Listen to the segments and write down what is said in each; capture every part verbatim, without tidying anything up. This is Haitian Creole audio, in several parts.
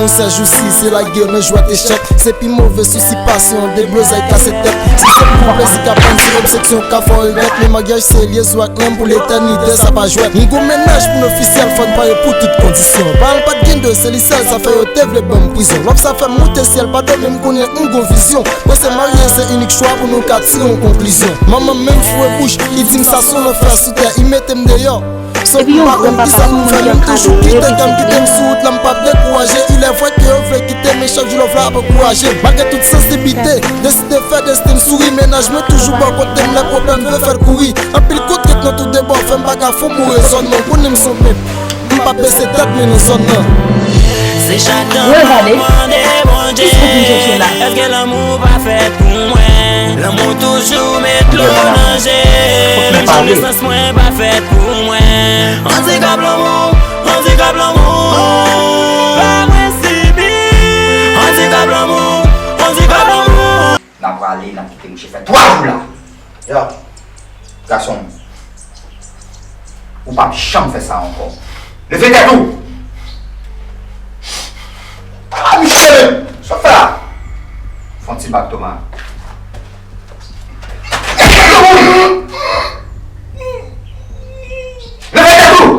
Sèjousi, se lagè nan jwèt echèk. Se pi move sousi pase yon deblozay kase tèt. Sistèm konplèks ka pann se obseksyon ka fè w regrèt. Men maryaj se lyezon ak nanm pou letènite, sa pa jwèt. M gon mennaj pou n ofisyèl, fò n pare pou tout kondisyon. Paran m pa t gen dwe, se li sèl, sa fè yo te vle ban m prizon. Lòv sa fè m moute syèl, pa dòmi, m konnen m gon vizyon. Mwen se marye, se inik chwa pou nou ka tire yon konklizyon. Manman m menm foure bouch, li di m sa se yon lanfè sou tè, li mete m deyò. Epi yon gwo papa pou moun ki ap kado repetisyon. Kite m, kite m sou wout la, m p ap dekouraje. Il est vrai que yo vle kite, men chak jou love la ap ankouraje. Malgre tout sansiblite, deside fè desten m souri. Mennaj mwen toujou bò kote m, lè pwoblèm vle fè l kouri. Anpil kout ret nan tou de bò, fè m pa ka fon pou rezònman. Konnen m se yon pèp, m p ap bese tèt mwen nan zòn nan. Se chak tan m ap mande Bondye, èske lanmou pa fèt pou mwen? Lanmou toujou met dlo nan je, menm jan nesans mwen pa fèt pou mwen. Andikap lanmou, andikap lanmou, pa mwen sibi. Andikap lanmou, andikap lanmou. N a prale, n ap kite mouche fè twa jou la. Yo, gason m, ou p ap janm fè sa ankò. Leve tèt ou! Ah, misye menm! Sa w fè la? Fè yon ti bak Toma. Leve tèt ou!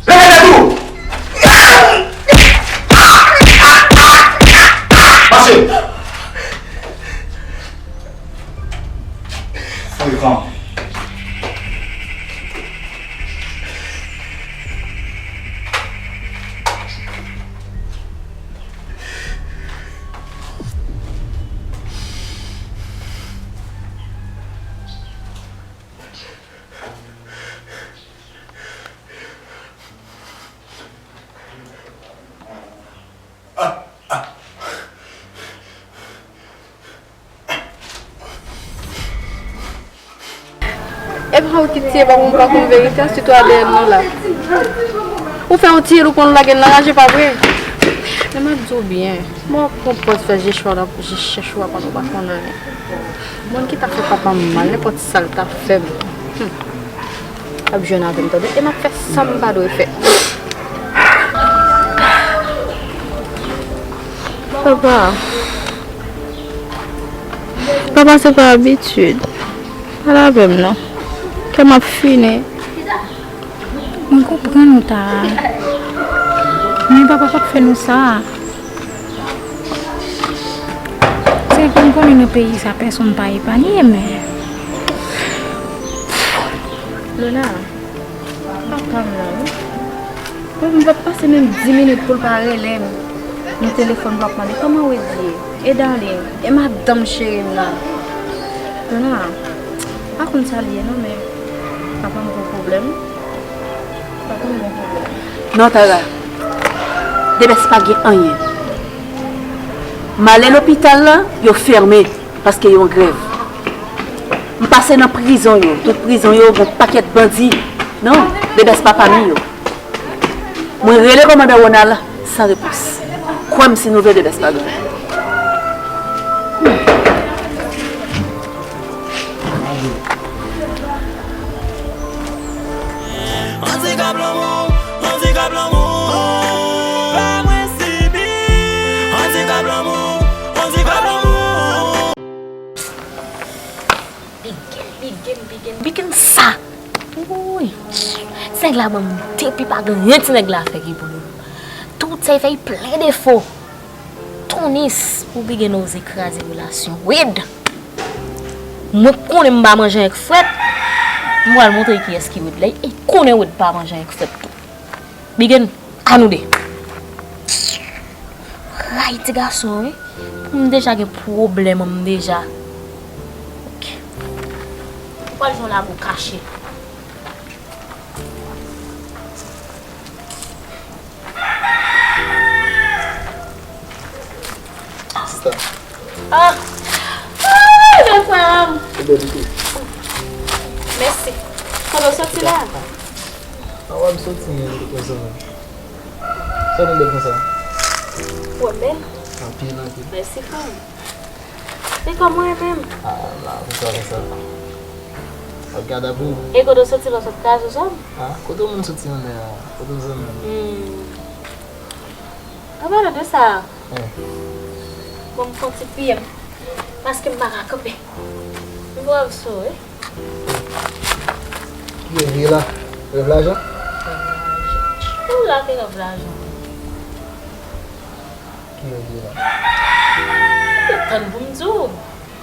Leve tèt ou! Mache! Frekan. E pa ou ki tiye, pa konn, pa konn verite a, sitou A D N nan la. Ou fè yon ti yèl ou konn lage l nan raje, pa vre? Men m ap di w byen, mwen ap pran pòz fè je chwa la, je chèch ou a pandan w pa konn anyen. Moun ki ta fè papa m mal, nenpòt sa l ta fè m. Hmm. Ap jwenn avè m, tande? E m ap fè sa m pa dwe fè. Papa. Papa, se pa abitid. Pale avè m non. Kè m ap fini. Mwen konprann ou, Tara. Men papa p ap fè nou sa. Se vre m konnen nan peyi sa, pèsonn pa epanye, men. Lona, papa m nan, wi. Mwen, m p ap pase menm dis minit pou l pa rele m nan telefòn pou l ap mande kòman Wendy ye. E darling, e madanm cheri m nan. Lona, m pa konn sa l ye non, men papa m gon pwoblèm. Papa m gon pwoblèm. Non, Tara. Debès pa gen anyen. M ale lopital la, yo fèmen paske yo an grèv. M pase nan prizon yo, tout prizon yo gon pakèt bandi. Non, Debès pa pami yo. Mwen rele kòmandan Ronald san repons. Kwè m, si nouvèl Debès pa gen. Andikap lanmou, andikap lanmou, pa mwen sibi. Andikap lanmou, andikap lanmou. Big game, big game, big game, big game sa. Wouy. Ti nèg la ban m depi pa gen anyen ti nèg la fè ki pou li. Tout sa l fè, li plen defo. Tonis, ou bigin oze kraze relasyon Wid. Mwen konnen m pa manje anyen k frèt. M pral montre kiyès ki Wid la. E konnen Wid pa manje anyen k frèt tou. Bigin, a nou de. Rayi ti gason an, wi. M deja gen pwoblèm an m deja. Ok. Pral jwenn lago kache. Sista. Ah! Ah, bèl frè m! Ou bèl tou. Mèsi. Kote w soti la? A, w ap soti, men, konsa. Sa nou bèl konsa? Ou bèl? Anpil, anpil. Mèsi, frè m. E kòman w ye menm? Ah, m la, konsa, konsa. Ap gade pou ou. E kote w soti la, w sot kraze w sòm? Ah, kote moun soti anlè a? Kote w zanmi? Hmm. An palan de sa, eh, bon, m fè yon ti piye m. Paske m pa ka kanpe. M pran sou, wi. Ki rèv ye la? Rèv lajan? Ou la ki rèv lajan? Ki rèv ye la? Ou tann pou m di w.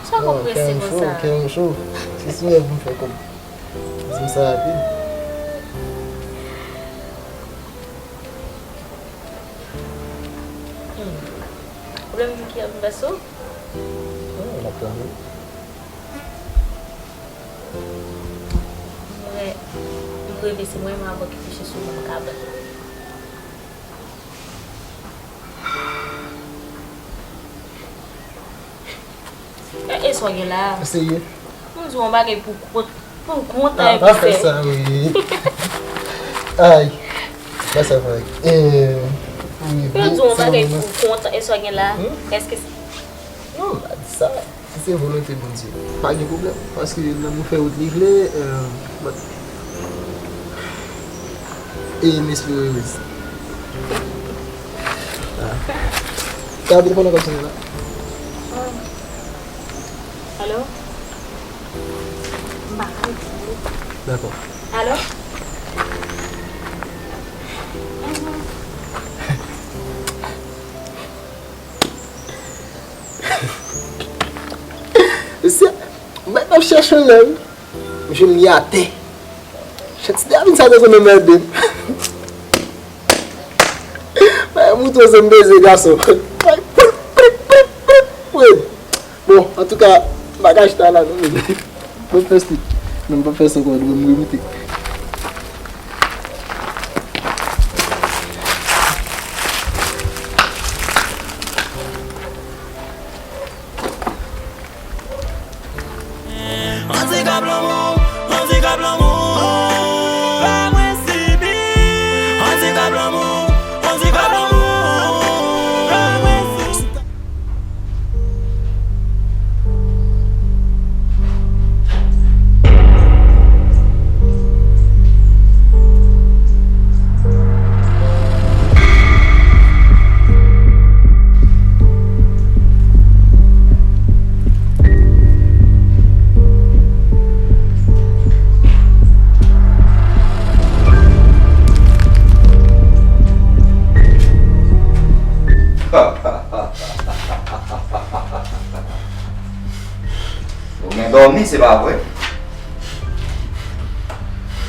Sa w prese konsa? Kè m cho, kè m cho. Se sou rèv m fè kòb. Di m sa rapid. Hmm. Pwoblèm ki ap vèse w? Non, m ap tande. Mwen, m reve se mwen menm avè w ki kouche sou menm kabann. E, e sa w gen la? Ou serye? M di w yon bagay pou kont, pou kont. Ah, pa fè sa, wi. Ay, pa sa, pa. Eh, wi, m di w yon bagay pou kont, e sa w gen la? Hmm? Èske se... Non, m pa di sa. Si se volonte Bondye, pa gen pwoblèm. Paske lanmou fè wout li vle, eh, but, e m espere reyisi. Ah. Gade telefòn nan k ap sonnen la. Alo? M pa ka reponn li. Dakò. Alo? Mhm. Mesye, m ap chèche l la, wi. M jwenn li atè. Chèt, si te vin sa, te konn anmède m. Bay mouton se m beze gason. Bay prik, prik, prik, prik, prik. Bon, antouka, bagay chita la, non, men. Bon, fè stik. Non, m pa fè sa ankò, dwe m remoute. Andikap lanmou, andikap lanmou, fè mwen sibi. Andikap lanmou, andikap lanmou, fè mwen sibi. Ou gen dòmi, se pa vre?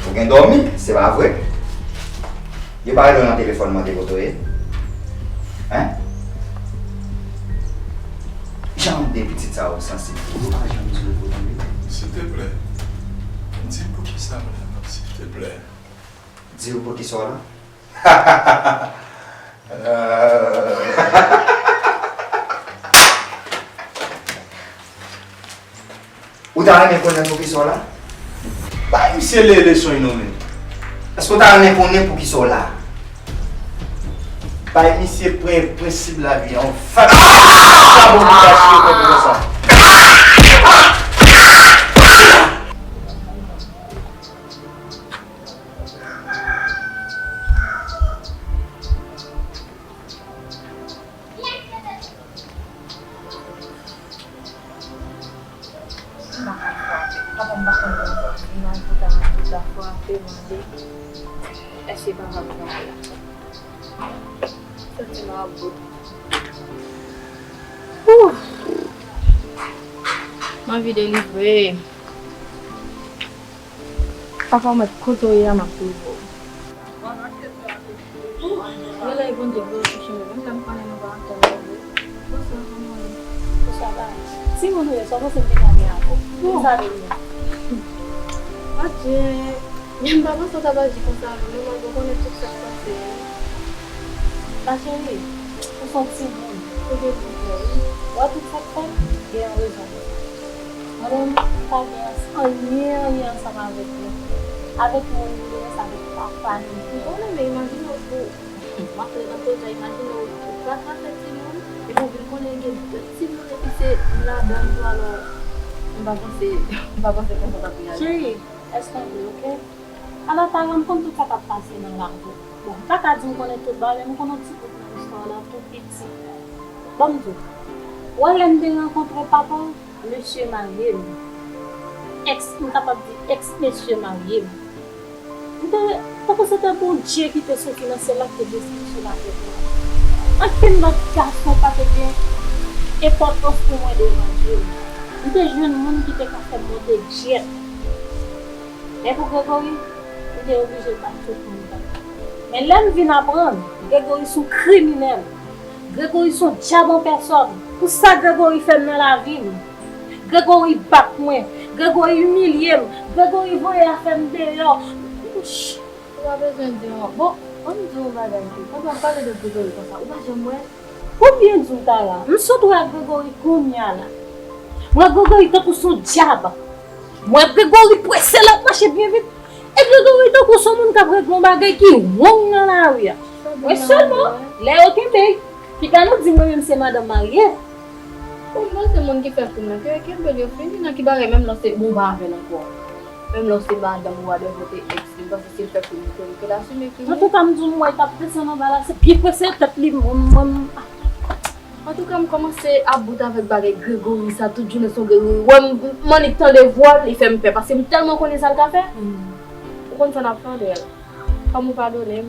Ou gen dòmi, se pa vre? Yo pa rele w nan telefòn mande kote w ye? Hein? Jan de pitit sa yo sansib tou, yo pa janm di w kote w ye. Silteplè, di m poukisa m la non, silteplè. Di w poukisa w la? Ou ta renmen konnen poukisa w la? Bay misye le leson li non men. Èske w ta renmen konnen poukisa w la? Bay misye pren prensip lavi a yon fatra. Sa bon pou gaspiye kòb konsa. M pa ka frape. Papa m pa konn lè m ap vin al pou ta, pou ta frape, mande, èske papa m pa la? Santi m ap bout. Ouf! M anvi delivre. Papa mwen, kote w ye a, m ap twouve w. Rele Bondye pou l touche nou, menm lè m konnen nou pa antann nou vre. Bonswa, kòman w ye? Bonswa, ba. Timoun ou ye, sa w panse m te ka gen avè w? Bon. Sa vle di? Adje, m pa panse w ta pral di konsa non, manman, ou konnen tout sa k pase yo. Ma chérie, ou se yon timoun, ou gen pou fè, wi. Ou wè tout sa k fèt, gen yon rezon. Mwen menm, m pa gen anyen, anyen ansanm avèk li. Avèk moun li ye, se avèk papa li. M konnen, men imajine w pou, m ap rele nan pwogram, imajine w, ou pa ka fè timoun, epi w vin konnen gen de timoun, epi se ladan l tou, alò, M pa panse, m pa panse konsa t ap reyaji. Cheri, èske w vle, oke? Ala Tara, m konn tout sa k ap pase nan lavi. Bon, m pa ka di m konnen tout bagay, men m konn yon ti bout nan istwa la tou piti. Ban m di w, w wè lè m te rankontre papa, mesye marye m. Èks, m kapab di èks mesye marye m. M te, tankou se te Bondye ki te soti nan syèl la ki te desann sou latè pou mwen. Ankenn lòt gason pa te gen enpòtans pou mwen devan je m. M te jwenn moun ki te ka fè m monte dyèt. Men pou Gregory, m te oblije bat tout moun. Men lè m vin aprann, Gregory se yon kriminèl. Gregory se yon dyab an pèsòn. Pou sa Gregory fè m nan lavi m. Gregory bat mwen. Gregory imilye m. Gregory voye afè m deyò. Ou pa bezwen di yon. Bon, ann di yon bagay tou. Pandan w pale de Gregory konsa, ou pa janm wè. Pou byen di w, Tara, m sot wè Gregory kounye a la. M wè Gregory tankou se yon dyab. M wè Gregory prese, l ap mache byen vit. E Gregory tankou se yon moun k ap regle yon bagay ki wrong nan lari a. Mwen sèlman, lè yo kenbe l, piga nou di mwen menm se madanm marye. Bon, m panse moun ki fè fim nan, ke yo kenbe l, yo fini nan ki bagay, menm lè se bon, m pa avè l ankò. Menm lè se madanm ou whatever te ex li, m panse si l fè fim li, ke li ke l asime fim li. Antouka, m di w, m wè l t ap desann anba la, se byen prese tèt li, mwen, mwen, m, ah. Antouka, m kòmanse about avèk bagay Gregory sa, tout jounen se yon Gregory. Wè m, m annik tande vwa l, li fè m pè, paske m tèlman konnen sa l ka fè. Ou konn sa n ap fè, André? Kòm ou padone m.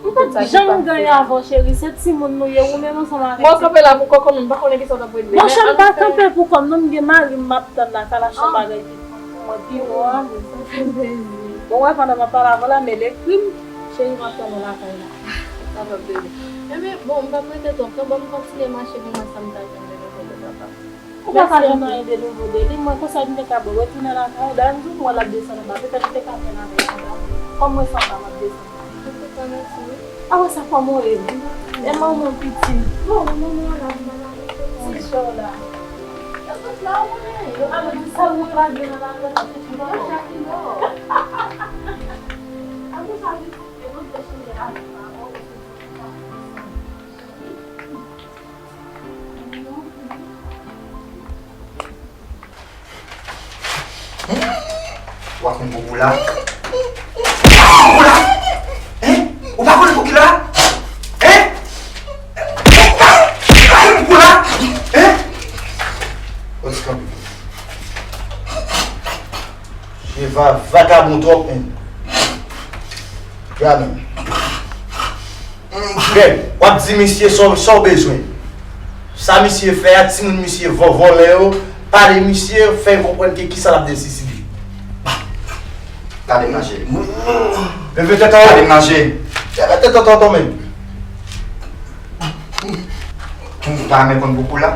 M pa t janm gen avè w, cheri, se timoun nou ye, ou menm ansanm avèk ti. Mwen kanpe la pou kòkò m, m pa konnen kisa w t ap regle. Monchè, m pa kanpe pou kò m, non, m gen mari m, m ap tann la, ka l achte yon bagay ki pou mwen, pi bon a. Bon, wè, pandan m ap pale avè w la, men l ekri m, cheri, m ap tann ou lakay la. Sa p ap de. Ebyen, bon, m p ap rete twòp tan, ban m kontinye mache pou m wè sa m ka jwenn de nouvo de papa. Ou pa ka jwenn anyen de nouvo de li, mwen konsèy m te ka ba w, retounen lakay ou, dayè m di w m wè l ap desann anba, petèt ou te ka fè l avè l anba. Kòm mwen se anba m ap desann. Antouka, mèsi wi. A wè sa kòman w ye wi. E manman w piti. Bon, manman w la, m pa la. Ti sè w la. Yo tout la, ou konnen. Yo pa di sa, mwen lage nan lakay la, tout moun. Yo chak ki lò. Antouka, pitit, e nou te chanje avèk manman w, e se tout sa. Ou pa konn pou pou la? Ou pa konn pou pou la? Hein? Ou pa konn pou ki la? Hein? Ou pa konn pou pou la? Hein? Let's go. Jeva vakabon twòp, men. Gade. Greg, w ap di misye sa w, sa w bezwen. Sa misye fè a, timoun misye vò-, vòlè yo, pale misye, fè l konprann ke kisa l ap deside. Gade manje. Leve tèt anwo. Gade manje. Leve tèt anwo, men. Ou pa renmen konn pou pou la?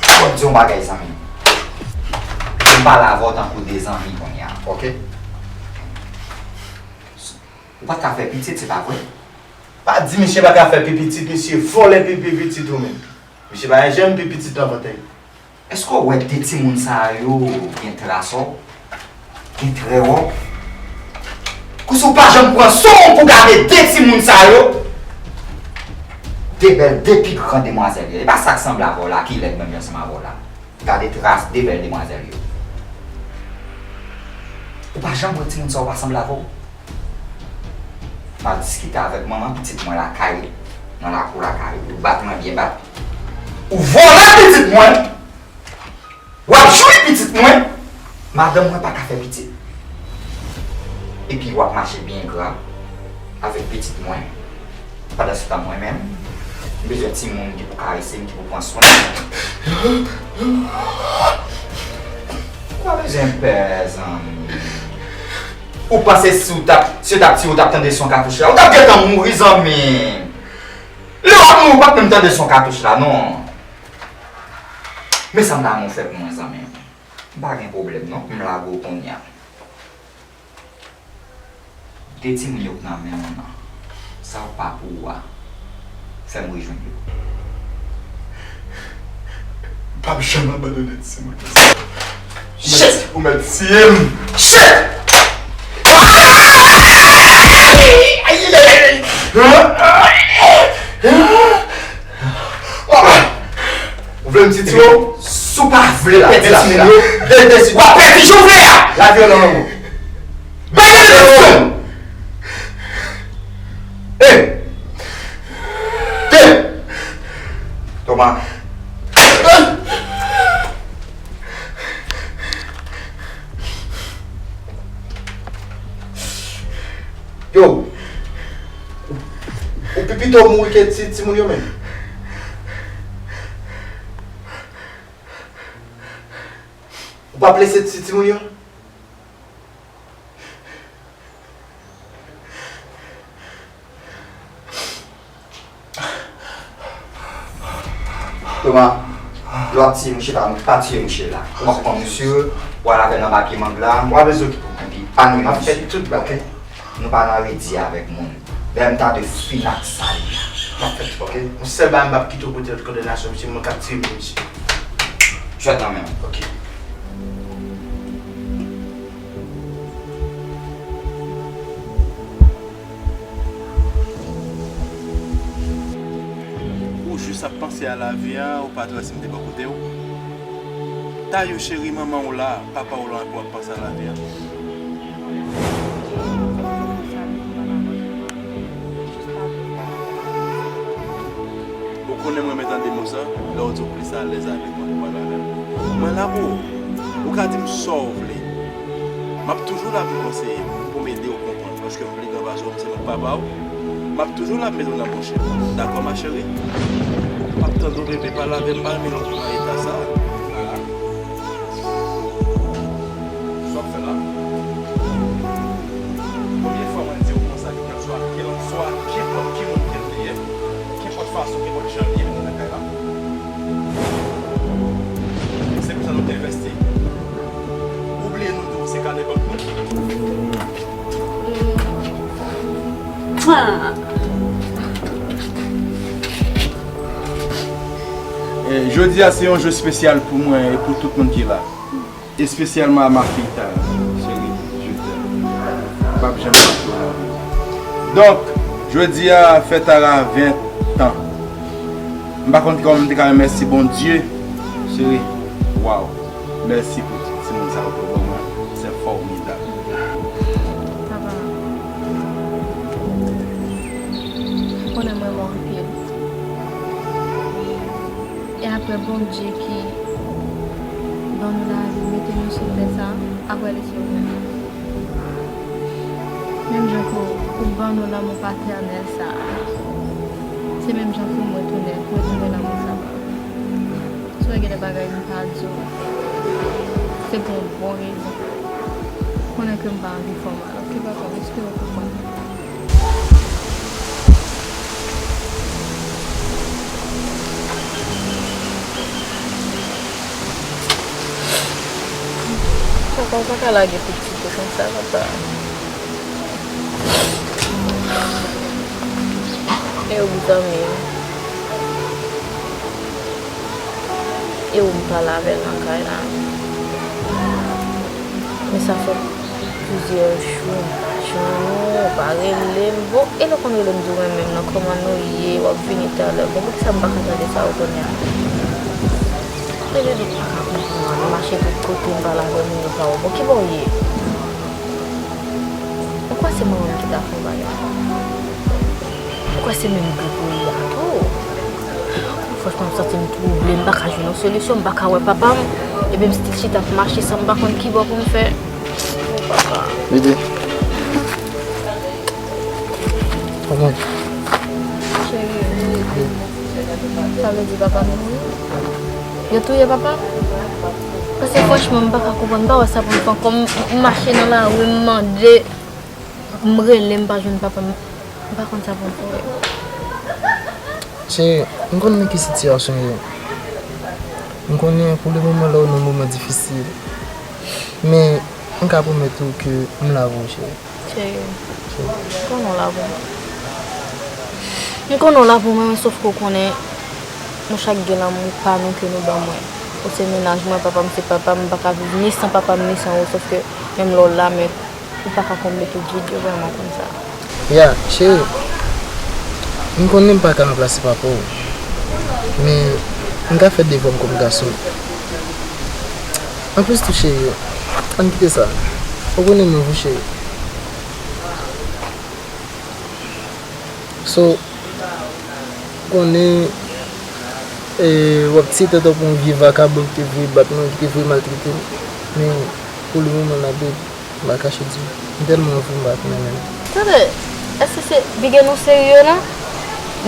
Fò m di yon bagay, zanmi m. M pale avè w tankou de zanmi kounye a. Ok. Ou pa t ka fè pitit, se pa vre? Pa di misye pa ka fè pi pitit, misye vòlè pi, pi pitit ou menm. Misye pa janm pi pitit nan vant li. Èske w wè de timoun sa yo gen tras wè w? Gen trè wè w? Kousi w pa janm pran swen w pou gade de timoun sa yo? De bèl, de pi gran demwazèl yo. E pa sa k sanble avè w la ki lèd menm jan ansanm avè w la. Gade tras de bèl demwazèl yo. Ou pa janm wè timoun sa yo pa sanble avè w? M al diskite avèk manman pitit mwen lakay, nan lakou lakay, ou bat mwen byen bat. Ou vòlè pitit mwen! W ap jwi pitit mwen! Madanm mwen pa ka fè pitit. Epi w ap mache byen engra avèk pitit mwen. Pandansetan mwen menm, m bezwen timoun ki pou karese m, ki pou pran swen m. Ou pa bezwen pè, zanmi. Ou panse si w t ap, si yo t ap tiye w, w t ap tande son katouch la? Ou t ap gentan mouri, zanmi. Lè w ap mouri, ou p ap menm tande son katouch la, non. Men sa m ta renmen w fè pou mwen, zanmi. M pa gen pwoblèm, non, pou m lage w kounye a. De timoun yo k nan men w nan, sa yo pa pou ou a, fè m rejwenn yo. M p ap janm abandone timoun yo. Shit! Ou mèt tiye m. Shit! Ayi, ayi, ayi. Hein? Hein? Ah! Ou vle m di Si w pa vle la, pèdi la, pèdi la. W ap pèdi jan w vle a. Lavi w nan men w. Bay mwen telefòn. Hey! Hey! Toma. Yo, ou pi pito mouri ke ti timoun yo menm. Ou p ap lese ti timoun yo? Toma, lè w ap tiye mouche la, pa tiye mouche la. W ap pran mouche, w al avè l nan papye mang la. W ap bezwen okipe w. Epi pa nwi mouche. M ap fè tout bagay. Oke? Nou pa nan redi avèk moun. Bèm ta dwe fin ak sa li a. M ap fè tout bagay. Yon sèl bagay m p ap kite w pote lòt kondanasyon, mesye, mwen k ap tiye mesye. Jwèt nan men w. Oke. Ou jis ap panse a lavi a, ou pa t wè si m te bò kote w? Tayou cheri, manman w la, papa w la ankò ap panse a lavi a. Ou konnen m renmen tande mo sa, lè w di w plis alèz avèk mwen pou pale avè m. Mwen la pou ou. Ou ka di m sa w vle. M ap toujou la pou m konseye w, pou m ede w konprann, paske m pi gran pase w, m se nonm papa w. M ap toujou la pou m ede w nan bon chemen. Dakò, ma chérie? M ap tande w, bebe, pale avè m, pa renmen lè w nan eta sa. Sa w ap fè la? Konbyen fwa mwen di w konsa, kèlkeswa, kèlkeswa, kenpòt ki moun ke l te ye, kenpòt fason, kenpòt jan l ye, vin nan kay la. Se konsa nou te envesti. Ou bliye nou di w se kanè bank nou? E, jodi a se yon jou espesyal pou mwen e pou tout moun ki la. Espesyalman a ma fille ta, cheri, je t'aime. M p ap janm lage w nan vi m. Donk, jodi a fè Tara ven tan. M pa konn kòman m te ka remèsye Bondye. Cheri, waw. Mèsi pou tout timoun sa yo ke w ban mwen. Se fòmidab. Papa, ou konnen m renmen w anpil. E apre Bondye ki ban nou lavi, mete nou sou tè sa, apre li se ou menm. Menm jan ke w, ou ban nou lanmou patènèl sa a, se menm jan pou mwen tounen, retounen lanmou sa ba ou. Si w wè gen de bagay m pa di w, se pou yon bon rezon. Konnen ke m pa anvi fè w mal, oke papa, m espere w konprann. Papa, ou pa ka lage pitit ou konsa, papa. E ou zanmi m. E ou m pale avè l nan kay la. Men sa fè plizyè jou m pa jwenn ou, ou pa rele m. Bon, e lè w konn rele m di w renmen m nan, kòman nou ye, w ap vini talè. Bon, poukisa m pa ka tande sa yo kounye a? Men bebe, m pa ka konprann. M mache tout kote, m pale avè moun, yo pa wè. Bon, kibò w ye? Ou kwè se manman m ki ta fè yon bagay? Ou kwè se menm gri pou li a tou? Franchman, m santi m twouble, m pa ka jwenn yon solisyon, m pa ka wè papa m. Epi m still chita ap mache san m pa konn kibò pou m fè. Oh, papa. Bebe. Kòman? Cheri, sa vle di papa m mouri? Yo touye papa m? Paske franchman, m pa ka konprann, m pa wè sa pou m fè ankò. M, m mache nan lari, m mande, m rele, m pa jwenn papa m. M pa konn sa pou m fè. Cheri, m konn nan ki sitiyasyon w ye. M konnen pou le moman la ou nan moman difisil. Men, m ka pwomèt ou ke m la pou ou, cheri. Cheri, m konnen w la pou mwen. M konnen w la pou mwen, men sòf ke w konnen, nou chak gen lanmou pa nou ke nou ban mwen. Ou se mennaj mwen, papa m se papa m, m pa ka viv ni san papa m, ni san ou, sòf ke menm lè w la, men ou pa ka konble tout vid yo, vrèman konn sa. Ya, cheri, m konnen m pa ka ranplase papa w, men M ka fè devwa m kòm gason. Anplis tou, cheri, ann kite sa. Ou konnen m renmen w, cheri. So, konnen, e, w ap tiye tèt ou pou yon vye vakabon ki te voye bat mwen, ki te voye maltrete m. Men, pou le moman la, babe, m pa kache di w. M tèlman anvi w, m pa konnen menm. Tande, èske se Big N ou serye la?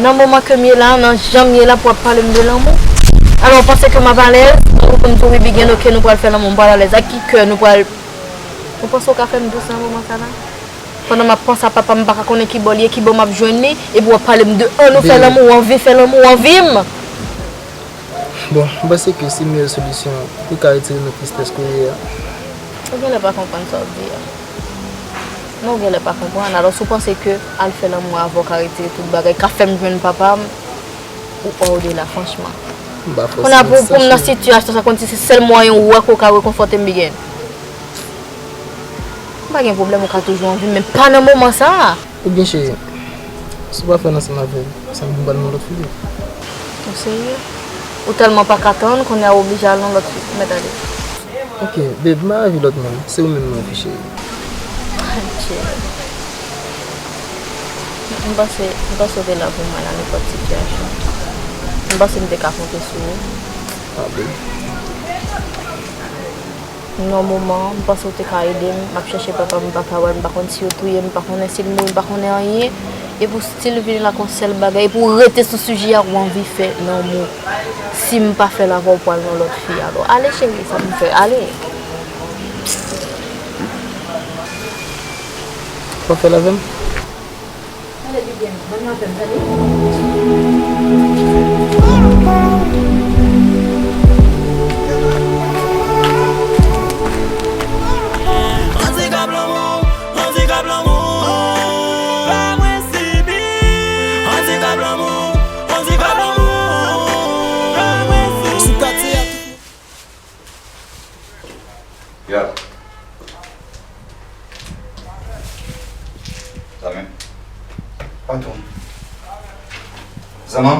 Nan moman ke m ye la, nan jan m ye la, pou w ap pale m de lanmou? Alò, w panse ke m ap alèz? Ou pou m di w, wi, Big N, oke, nou pral fè lanmou, m pral alèz. Ak ki kè nou pral, ou panse w ka fè m dous nan moman sa la? Pandan m ap panse a papa m, m pa ka konnen ki bò l ye, ki bò m ap jwenn li, epi w ap pale m de, an, nou fè lanmou, w anvi fè lanmou, w anvi m. Bon, m panse ke se meyè solisyon pou w ka retire nan tristès ke w ye a. Ou genlè pa konprann sa w ap di a. Non, ou genlè pa konprann. Alò, si w panse ke al fè lanmou avè w ka retire tout bagay, ka fè m jwenn papa m, ou hors de là, franchman. M pa fòseman santi. Kounye a pou, pou m nan sitiyasyon sa, konn si se sèl mwayen ou wè ke w ka rekonfòte m, Big N. M pa gen pwoblèm, ou ka toujou anvi m, men pa nan moman sa a. Oubyen, cheri, si w pa fè l ansanm avè m, sa m pral nan lòt fi. Ou serye? Ou tèlman pa ka tann, kounye a w oblije al nan lòt fi. Mèt ale. Oke, babe, m pa anvi lòt moun. Se ou menm m anvi, cheri. Cheri. M panse, m panse w te la pou mwen nan nenpòt sitiyasyon. M panse m te ka konte sou ou. Ah, babe. Nan moman, m panse w te ka ede m. M ap chèche papa m, m pa ka wè l, m pa konn si yo touye l, m pa konnen si l mouri, m pa konnen anyen. Epi w still vini la ak yon sèl bagay, epi w rete sou sijè a, w anvi fè lanmou. Si m pa fè l avè w, w pral nan lòt fi. Alò, ale cheri, sa m fè, ale. W ap fè l avè m? Tande, Big N, ban m avè m, tande. Andikap lanmou, andikap lanmou, fè mwen sibi. Andikap lanmou, andikap lanmou, fè mwen sibi. Sou katye a. Yo. Zanmi m. Patwon. Zanmi m,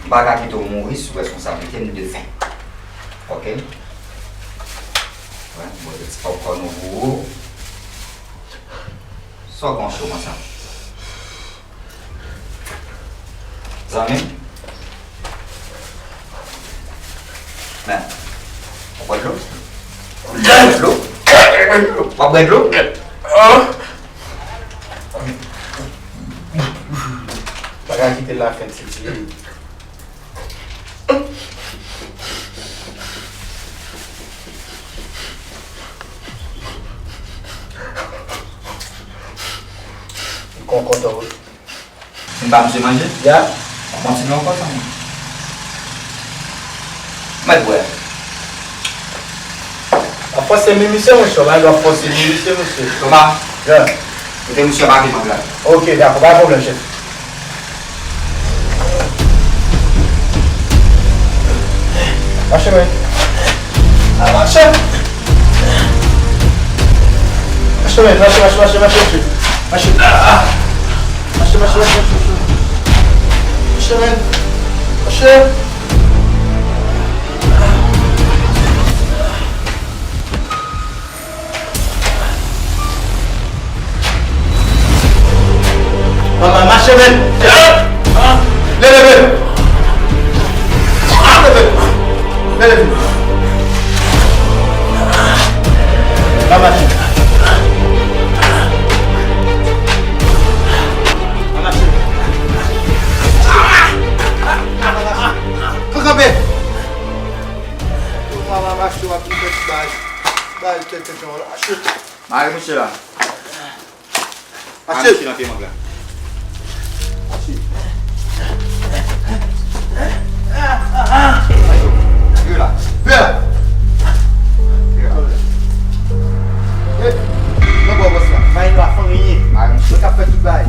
m pa ka kite w mouri sou responsablite m de fen. Oke? Wè, m pote ti popcorn ou pou ou. Sa w konn cho konsa? Zanmi m. Men. W ap bwè dlo? W ap bwè dlo? W ap bwè dlo? Pa ka kite l la fè ti ti. Li konkontan wi. M ba misye manje? Ya. Kontinye ankò, zanmi. Mèt bwè. W ap fòse mi misye, monchè, w pa dwe ap fòse mi misye, mesye. Toma. Ya. Mete misye anba pye m la. Oke, dakò, pa gen pwoblèm, chèf. Mache, men. A, mache. Mache, men, mache, mache, mache, mache, mache. Mache. Mache, mache, mache, mache, mache. Mache, men. Mache. Manman, mache, men. Leve, men. Leve. Leve. Manman, mache. Manman, mache. Kanpe. Manman, mache, w ap vin fè ti bagay. Bagay tèt, tèt, mache. Mare mouche la. Mache. Mache nan pye mank la. Mache. Vire la. Vire la. Vire la. Eh, nan bò bòs la. Mare nou pa fè anyen. Mare mouche. Mwen k ap fè tout bagay.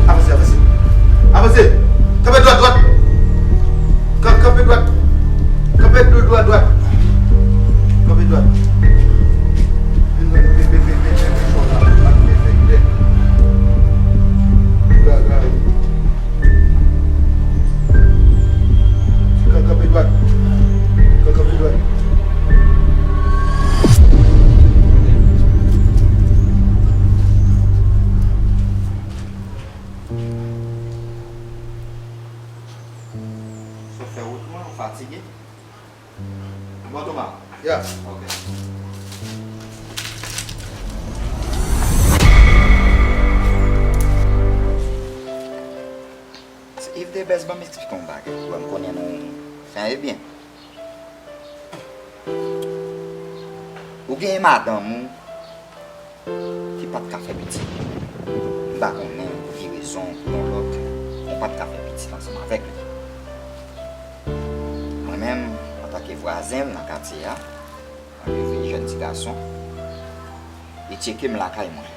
Avanse, avanse. Avanse. Kanpe dwat, dwat. Kan-, kanpe dwat. Kanpe dwat, dwat, dwat. Kanpe dwat. Vin, vin, vin. Kanpe dwat. Kanpe dwat. Chofè wout mwen, ou fatige? Bon, Toma. Ya. Ok. Yves Debès, ban m eksplike w yon bagay pou wè, m konnen nou fè anyen byen. Ou genyen madanm ou ki pa t ka fè pitit. M pa konnen pou ki rezon, pou yon lòt, ou pa t ka fè pitit ansanm avèk li. Mwen menm, antanke vwazen l nan katye a, antanke jèn ti gason, li tcheke m lakay mwen.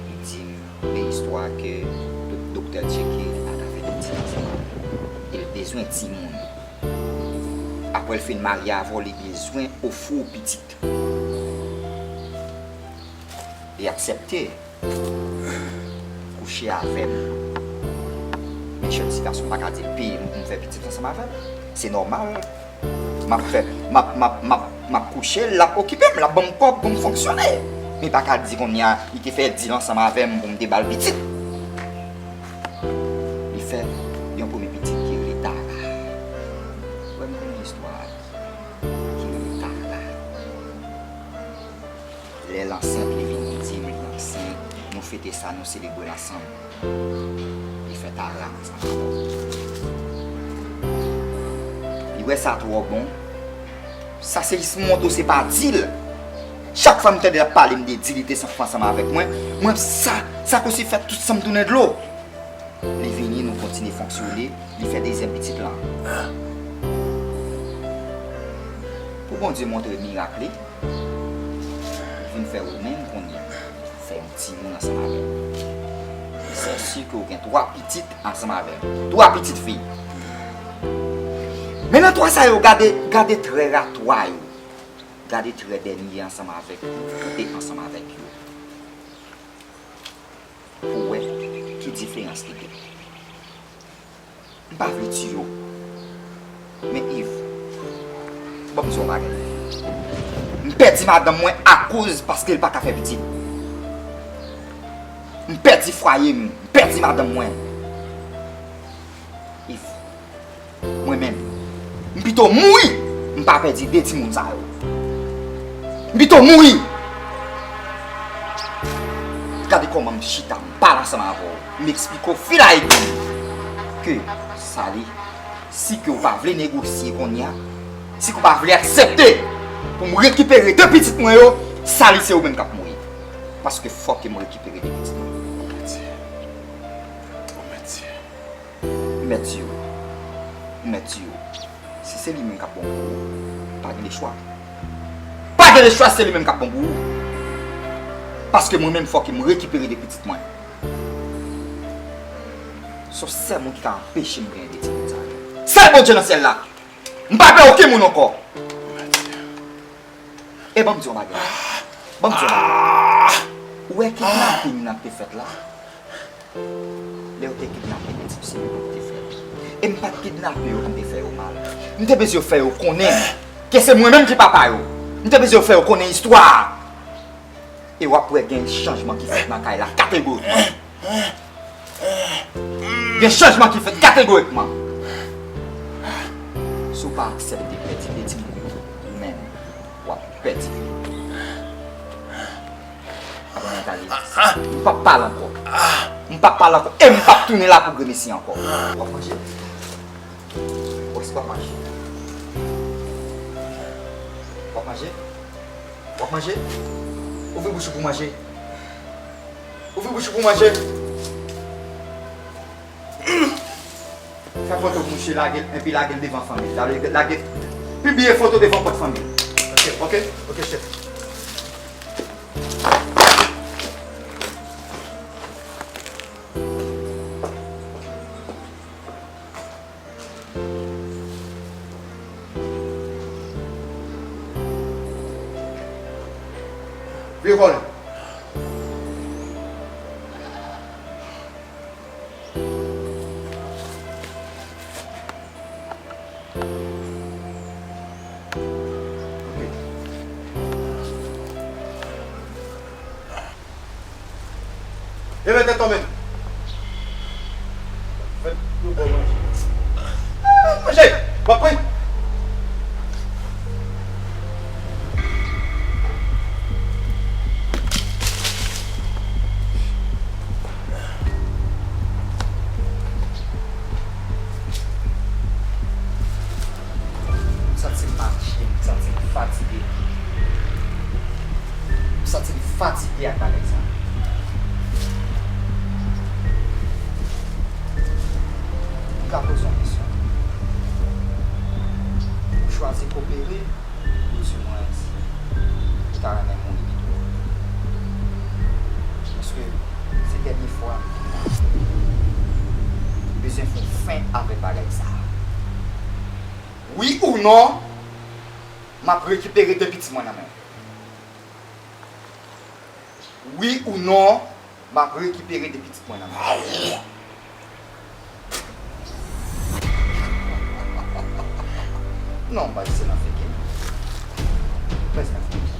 Li di m de istwa ke tout doktè tcheke, li pa ka fè pitit ansanm avè l. E l bezwen timoun. Apre l fin marye avè w, li bezwen ofri w pitit. Li aksepte kouche avè m. Men jèn ti gason pa ka di l peye m pou m fè pitit ansanm avè l. Se nòmal. M ap fè, m ap, m ap, m ap, m ap kouche l, l ap okipe m, l ap ban m kòb pou m fonksyone. Men pa ka di kounye a, li te fè dil ansanm avè m pou m te ba l pitit. Li fè yon premye pitit ki rele Tara. Wè, m konnen istwa a. Ki rele Tara. Lè l ansent, li vin di m li ansent. Nou fete sa, nou selebre l ansanm. Li fè Tara ansanm avè m. Li wè sa twò bon. Sa se jis montre w se pa dil. Chak fwa m tande l ap pale m de dil, li te san fè ansanm avèk mwen. Mwen, sa, sa kòmsi fè tout san m tounen dlo. Li vini, nou kontinye fonksyone, li fè dezyèm pitit lan. Pou Bondye montre mirak li, li vin fè ou menm kounye a, fè yon timoun ansanm avè l. Se si ke ou gen twa pitit ansanm avè l. Twa pitit fi. Men nan twa sa yo, gade, gade trè a twa yo. Gade trè dènye ansanm avèk ou, ou te ansanm avèk yo. Pou wè ki diferans ki gen. M pa vle tiye w. Men Yves, ban m di w yon bagay. M pèdi madanm mwen akoz paske l pa ka fè pitit. M pèdi fwaye m, m pèdi madanm mwen. Yves, mwen menm, m pito mouri, m pa pèdi de timoun sa yo. M pito mouri. Gade kòman m chita, m pale ansanm avè w, m eksplike w fil a egri ke Sally, si ke w pa vle negosye kounye a, si ke w pa vle aksepte pou m rekipere de pitit mwen yo, Sally, se ou menm k ap mouri. Paske fòk ke m rekipere de pitit mwen. M mèt di w. M mèt di w. Si se li menm k ap bon pou ou, pa gen de chwa. Pa gen de chwa, se li menm k ap bon pou ou. Paske mwen menm, fòk m rekipere de pitit mwen. Se yon sèl moun ki ka anpeche m genyen de timoun sa yo. Sèl Bondye nan syèl la. M pa pè okenn moun ankò. E ban m di yon bagay. Ban m di yon bagay. Ou wè kidnaping nan te fèt la? Lè yo te kidnape de tip, se mwen ki te fè l. E m pa t kidnape yo pou m te fè yo mal. M te bezwen fè yo konnen ke se mwen menm ki papa yo. M te bezwen fè yo konnen istwa a. E w ap wè gen chanjman ki fèt nan kay la kategorikman. Gen chanjman ki fèt kategorikman. Si w pa aksepte pèdi de timoun yo, ou menm, w ap pèdi. Abòne, tande. M p ap pale ankò. M p ap pale ankò. E m p ap tounen la pou gremesi ankò. W ap manje? Ou èske w ap manje? W ap manje? W ap manje? Ouvri bouch ou pou manje. Ouvri bouch ou pou manje. Fè foto pou misye, lage l, epi lage l devan fanmi l. Lage, lage, pibliye foto devan pòt fanmi l. Ok, ok, ok, chèf. Vire kò l. E mete tonbe. Fè yon bon manje. Manje! W ap pran. M santi m mache, m santi m fatige. M santi m fatige ak bagay sa. M ka poze yon kesyon. Ou chwazi kopere? Ou di mwen si ou ta renmen mouri pito. Paske se dènye fwa m di w la. M bezwen fè yon fen avèk bagay sa a. Wi ou non, m ap rekipere de pitit mwen nan men w. Wi ou non, m ap rekipere de pitit mwen nan men w. Non, baz, se nan figi. Baz, nan figi.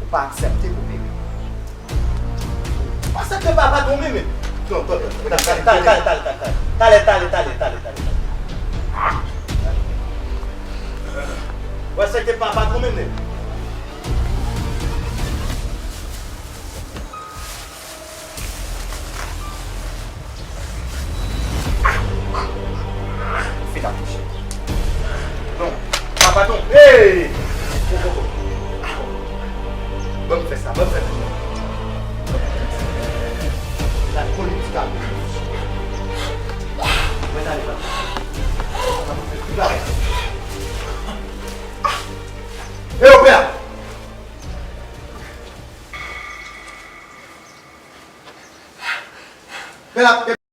Ou pa aksepte pou bebe. Ou pa aksepte papa tou menm. Non, tande, tande, tande, tande, tande, tande, tande, tande, tande, tande, tande. Ou aksepte papa tou menm. Ou fin akouche. Non. Papa non. Hey! Oh, oh, oh. Ban m fè sa, ban m fè sa. La politika. Mwen ale la. Hey, opè! Fè la.